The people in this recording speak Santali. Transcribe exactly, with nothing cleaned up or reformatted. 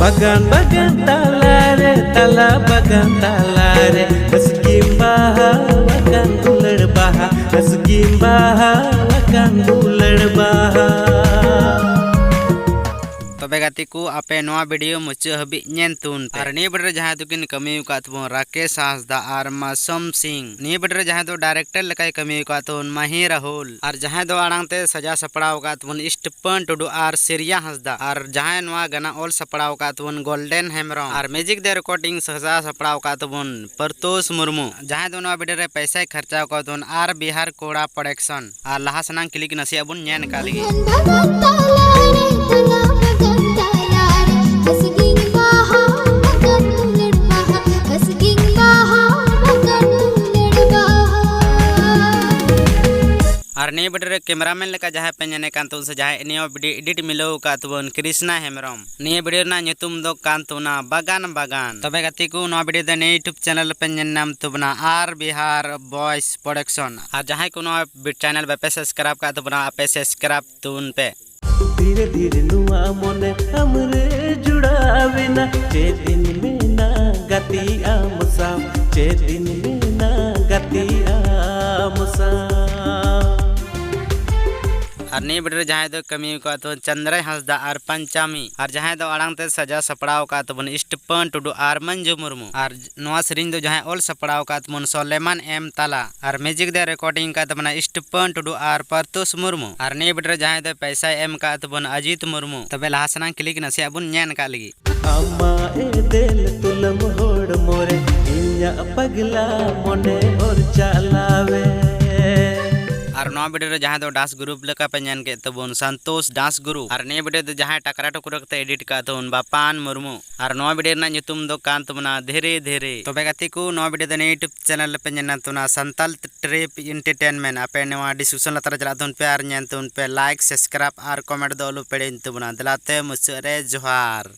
ᱵᱟᱜᱟᱱ ᱵᱟᱜᱟᱱ ᱛᱟᱞᱟᱨᱮ, ᱛᱟᱞᱟ ᱵᱟᱜᱟᱱ ᱛᱟᱞᱟᱨᱮ, ᱵᱟᱥᱠᱤᱢ ᱵᱟᱦᱟ ᱟᱠᱟᱱ ᱫᱩᱞᱟᱹᱲ ᱵᱟᱦᱟ, ᱵᱟᱥᱠᱤᱢ ᱵᱟᱦᱟ ᱟᱠᱟᱱ ᱫᱩᱞᱟᱹᱲ ᱵᱟᱦᱟ᱾ ᱛᱚᱵᱮ ᱜᱟᱛᱮ ᱠᱚ, ᱟᱯᱮ ᱱᱚᱣᱟ video ᱢᱩᱪᱟᱹᱫ ᱦᱟᱹᱵᱤᱡ ᱧᱮᱞ ᱛᱟᱵᱚᱱ ᱯᱮ᱾ ᱟᱨ ᱱᱤᱭᱟᱹ video ᱨᱮ ᱡᱟᱦᱟᱸᱭ ᱫᱚᱠᱤᱱ ᱠᱟᱹᱢᱤ ᱟᱠᱟᱫ ᱛᱟᱵᱚᱱ ᱨᱟᱠᱮᱥ ᱦᱟᱸᱥᱫᱟ ᱟᱨ ᱢᱟᱥᱩᱢ ᱥᱤᱝ, ᱱᱤᱭᱟᱹ video ᱨᱮ ᱡᱟᱦᱟᱸᱭ ᱫᱚ director ᱞᱮᱠᱟᱭ ᱠᱟᱹᱢᱤ ᱟᱠᱟᱫ ᱛᱟᱵᱚᱱ ᱢᱟᱦᱤ ᱨᱟᱦᱩᱞ, ᱟᱨ ᱡᱟᱦᱟᱸᱭ ᱫᱚ ᱟᱲᱟᱝ ᱛᱮ ᱥᱟᱡᱟᱣ ᱥᱟᱯᱲᱟᱣ ᱟᱠᱟᱫ ᱛᱟᱵᱚᱱ ᱥᱴᱤᱯᱷᱟᱱ ᱴᱩᱰᱩ ᱟᱨ ᱥᱤᱨᱤᱭᱟ ᱦᱟᱸᱥᱫᱟ, ᱟᱨ ᱡᱟᱦᱟᱸᱭ ᱱᱚᱣᱟ ᱜᱟᱱᱟ ᱚᱞ ᱥᱟᱯᱲᱟᱣ ᱟᱠᱟᱫ ᱛᱟᱵᱚᱱ ᱜᱳᱞᱰᱮᱱ ᱦᱮᱢᱵᱨᱚᱢ, ᱟᱨ music ᱫᱮ recording ᱥᱟᱡᱟᱣ ᱥᱟᱯᱲᱟᱣ ᱟᱠᱟᱫ ᱛᱟᱵᱚᱱ ᱯᱟᱨᱛᱳᱥ ᱢᱩᱨᱢᱩ, ᱡᱟᱦᱟᱸᱭ ᱫᱚ ᱱᱚᱣᱟ video ᱨᱮ ᱯᱚᱭᱥᱟᱭ ᱠᱷᱚᱨᱪᱟ ᱟᱠᱟᱫ ᱛᱟᱵᱚᱱ ᱟᱨ ᱵᱤᱦᱟᱨ ᱠᱚᱲᱟ production᱾ ᱟᱨ ᱞᱟᱦᱟ ᱥᱮᱱᱟᱝ click ᱱᱟᱥᱮᱭᱟᱜ ᱵᱚᱱ ᱧᱮᱞ ᱟᱠᱟᱫ ᱞᱮᱜᱮ᱾ ᱵᱟᱜᱟᱱ ᱛᱟᱞᱟᱨᱮ, ᱛᱟᱞᱟ ᱵᱟᱜᱟᱱ ᱛᱟᱞᱟᱨᱮ, ᱵᱟᱥᱠᱤᱢ ᱵᱟᱦᱟ ᱟᱠᱟᱱ ᱫᱩᱞᱟᱹᱲ ᱵᱟᱦᱟ, ᱵᱟᱥᱠᱤᱢ ᱵᱟᱦᱟ ᱟᱠᱟᱱ ᱫᱩᱞᱟᱹᱲ ᱵᱟᱦᱟ᱾ ᱟᱨ ᱱᱤᱭᱟᱹ video ᱨᱮ cameraman ᱞᱮᱠᱟ ᱡᱟᱦᱟᱸᱭ ᱯᱮ ᱧᱮᱞᱮ ᱠᱟᱱ ᱛᱟᱵᱚᱱ ᱥᱮ ᱡᱟᱦᱟᱸᱭ ᱱᱤᱭᱟᱹ video edit ᱢᱤᱞᱟᱹᱣ ᱟᱠᱟᱫ ᱛᱟᱵᱚᱱ ᱠᱨᱤᱥᱱᱟ ᱦᱮᱢᱵᱨᱚᱢ᱾ ᱱᱤᱭᱟᱹ video ᱨᱮᱱᱟᱜ ᱧᱩᱛᱩᱢ ᱫᱚ ᱠᱟᱱ ᱛᱟᱵᱚᱱᱟ ᱵᱟᱜᱟᱱ ᱵᱟᱜᱟᱱ᱾ ᱛᱚᱵᱮ ᱜᱟᱛᱮ ᱠᱚ, ᱱᱚᱣᱟ video ᱫᱚ ᱱᱤᱭᱟᱹ YouTube channel ᱨᱮᱯᱮ ᱧᱮᱞ ᱧᱟᱢ ᱛᱟᱵᱚᱱᱟ ᱟᱨ ᱵᱤᱦᱟᱨ ᱵᱚᱭᱮᱥ production᱾ ᱟᱨ ᱡᱟᱦᱟᱸᱭ ᱠᱚ ᱱᱚᱣᱟ ᱵᱤ-, channel ᱵᱟᱯᱮ subscribe ᱠᱟᱜ ᱛᱟᱵᱚᱱᱟ, ᱟᱯᱮ subscribe ᱛᱟᱵᱚᱱ ᱯᱮ᱾ ᱫᱷᱤᱨᱮ ᱫᱷᱤᱨᱮ ᱱᱚᱣᱟ ᱢᱚᱱᱮ ᱟᱢᱨᱮ ᱡᱩᱲᱟᱣᱮᱱᱟ, ᱪᱮᱫ ᱤᱧ ᱢᱮᱱᱟ ᱜᱟᱛᱮ ᱟᱢ ᱥᱟᱶ, ᱪᱮᱫ ᱤᱧ ᱢᱮᱱᱟ ᱜᱟᱛᱮ ᱟᱢ ᱥᱟᱶ᱾ ᱟᱨ ᱱᱤᱭᱟᱹ video ᱨᱮ ᱡᱟᱦᱟᱸᱭ ᱫᱚ ᱠᱟᱹᱢᱤ ᱟᱠᱟᱫ ᱛᱟᱵᱚᱱ ᱪᱟᱸᱫᱽᱨᱟᱭ ᱦᱟᱸᱥᱫᱟ ᱟᱨ ᱯᱟᱧᱪᱟᱢᱤ, ᱟᱨ ᱡᱟᱦᱟᱸᱭ ᱫᱚ ᱟᱲᱟᱝ ᱛᱮ ᱥᱟᱡᱟᱣ ᱥᱟᱯᱲᱟᱣ ᱟᱠᱟᱫ ᱛᱟᱵᱚᱱ ᱥᱴᱤᱯᱷᱟᱱ ᱴᱩᱰᱩ ᱟᱨ ᱢᱟᱹᱱᱡᱩ ᱢᱩᱨᱢᱩ, ᱟᱨ ᱱᱚᱣᱟ ᱥᱮᱨᱮᱧ ᱫᱚ ᱡᱟᱦᱟᱸᱭ ᱚᱞ ᱥᱟᱯᱲᱟᱣ ᱟᱠᱟᱫ ᱛᱟᱵᱚᱱ ᱥᱚᱞᱮᱢᱟᱱ ᱮᱢ ᱛᱟᱞᱟ, ᱟᱨ music ᱫᱮ recording ᱟᱠᱟᱫ ᱛᱟᱵᱚᱱᱟ ᱥᱴᱤᱯᱷᱟᱱ ᱴᱩᱰᱩ ᱟᱨ ᱯᱟᱨᱛᱳᱥ ᱢᱩᱨᱢᱩ, ᱟᱨ ᱱᱤᱭᱟᱹ video ᱨᱮ ᱡᱟᱦᱟᱸᱭ ᱫᱚ ᱯᱚᱭᱥᱟᱭ ᱮᱢ ᱟᱠᱟᱫ ᱛᱟᱵᱚᱱ ᱟᱡᱤᱛ ᱢᱩᱨᱢᱩ᱾ ᱛᱚᱵᱮ ᱞᱟᱦᱟ ᱥᱮᱱᱟᱝ click ᱱᱟᱥᱮᱭᱟᱜ ᱵᱚᱱ ᱧᱮᱞ ᱟᱠᱟᱫ ᱞᱮᱜᱮ᱾ ᱟᱢᱟᱜ ᱮᱫᱮᱞ ᱛᱩᱞᱟᱹᱢ ᱦᱚᱲᱢᱚ ᱨᱮ ᱤᱧᱟᱜ ᱯᱟᱜᱽᱞᱟ ᱢᱚᱱᱮ ᱚᱨ ᱪᱟᱞᱟᱣᱮ᱾ ᱟᱨ ᱱᱚᱣᱟ video ᱨᱮ ᱡᱟᱦᱟᱸᱭ ᱫᱚ dance group ᱞᱮᱠᱟ ᱯᱮ ᱧᱮᱞ ᱠᱮᱫ ᱛᱟᱵᱚᱱ ᱥᱟᱱᱛᱳᱥ dance group, ᱟᱨ ᱱᱤᱭᱟᱹ video ᱫᱚ ᱡᱟᱦᱟᱸᱭ ᱴᱟᱠᱨᱟ ᱴᱩᱠᱨᱟ ᱠᱟᱛᱮ edit ᱠᱟᱜ ᱛᱟᱵᱚᱱ ᱵᱟᱯᱟᱱ ᱢᱩᱨᱢᱩ, ᱟᱨ ᱱᱚᱣᱟ video ᱨᱮᱱᱟᱜ ᱧᱩᱛᱩᱢ ᱫᱚ ᱠᱟᱱ ᱛᱟᱵᱚᱱᱟ ᱫᱷᱤᱨᱮ ᱫᱷᱤᱨᱮ᱾ ᱛᱚᱵᱮ ᱜᱟᱛᱮ ᱠᱚ, ᱱᱚᱣᱟ video ᱫᱚ ᱱᱤᱭᱟᱹ YouTube channel ᱨᱮᱯᱮ ᱧᱮᱞ ᱧᱟᱢ ᱛᱟᱵᱚᱱᱟ ᱥᱟᱱᱛᱟᱞ ᱴᱨᱤᱯ ᱮᱱᱴᱟᱨᱴᱮᱱᱢᱮᱱᱴ᱾ ᱟᱯᱮ ᱱᱚᱣᱟ description ᱞᱟᱛᱟᱨ ᱨᱮ ᱪᱟᱞᱟᱜ ᱛᱟᱵᱚᱱ ᱯᱮ ᱟᱨ ᱧᱮᱞ ᱛᱟᱵᱚᱱ ᱯᱮ, like, subscribe ᱟᱨ comment ᱫᱚ ᱟᱞᱚ ᱯᱮ ᱦᱤᱲᱤᱧ ᱛᱟᱵᱚᱱᱟ᱾ ᱫᱮᱞᱟᱛᱮ ᱢᱩᱪᱟᱹᱫ ᱨᱮ ᱡᱚᱦᱟᱨ᱾